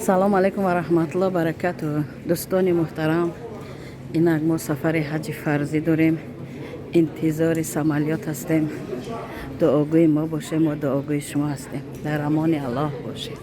Салом алайкум ва раҳматуллоҳ баракату. Дӯстони муҳтарам, инак мо сафари ҳаҷи фарзӣ дорем, интизори самолёт ҳастем. Дуогӯи мо бошем, мо дуогӯи шумо ҳастем. Дар амони Аллоҳ бошед.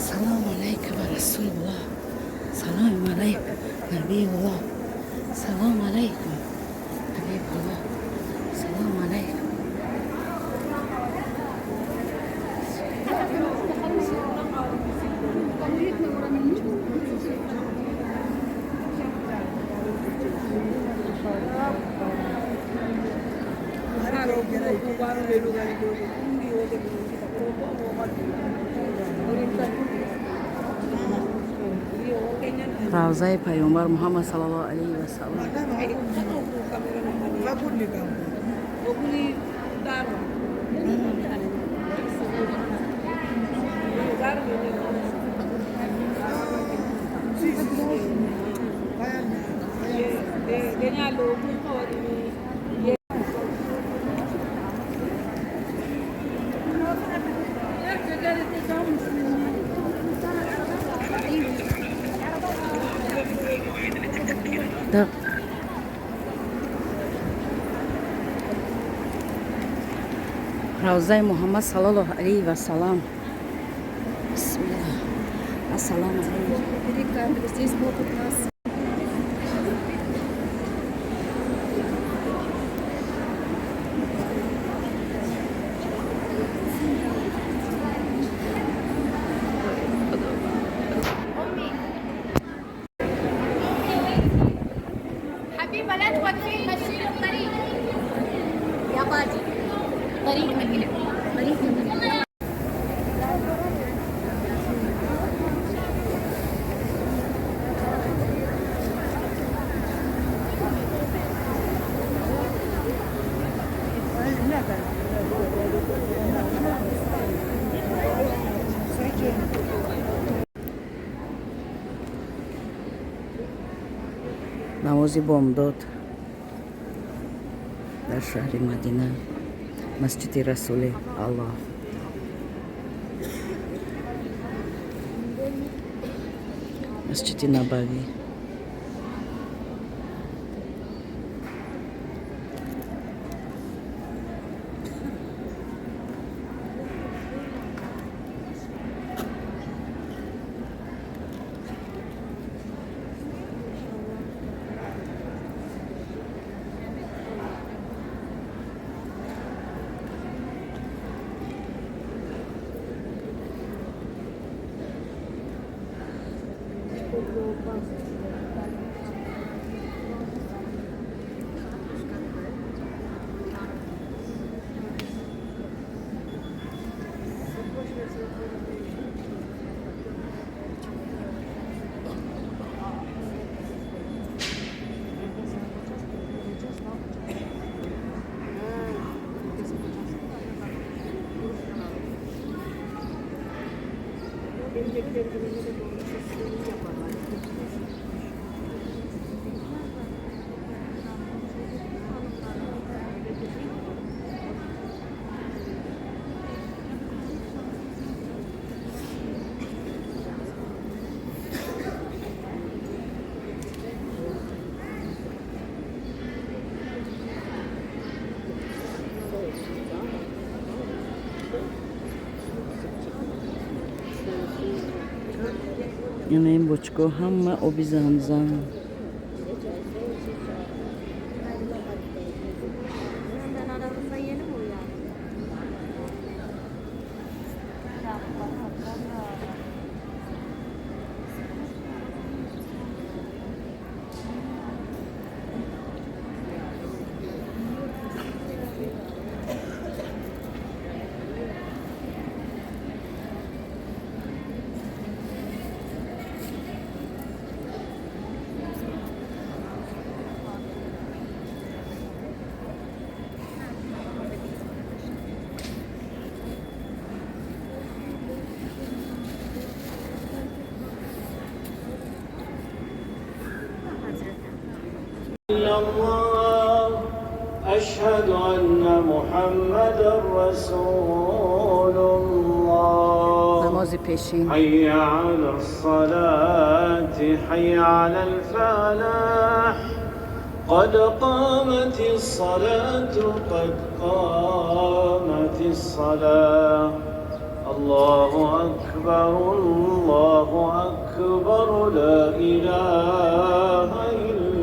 Салому алайкум ва расулуллоҳ, салому алайкум набиуллоҳ, салому алайкум ҳабибуллоҳ, салому алайкум. Равзаи Пайғамбар Муҳаммад саллаллоҳу алайҳи васаллам. Да. Равзаи Муҳаммад саллаллоҳу алайҳи васаллам. Бисмиллаҳ. Ассалому алайкум. Бери камеру, здесь могут нас. حبيبة، لا توقفين، مشينا الطريق يا باجي، طريق مقلب، طريق مقلب. Намози бомдод дар шаҳри Мадина, масҷиди Расули Аллоҳ, Масҷиди Набавӣ. Ина ин бочко ҳама оби Замзам. الله، أشهد أن محمدا رسول الله. Намози пешин. حي على الصلاة، حي على الفلاح، قد قامت الصلاة، قد قامت الصلاة، الله أكبر، الله أكبر، لا إله إلا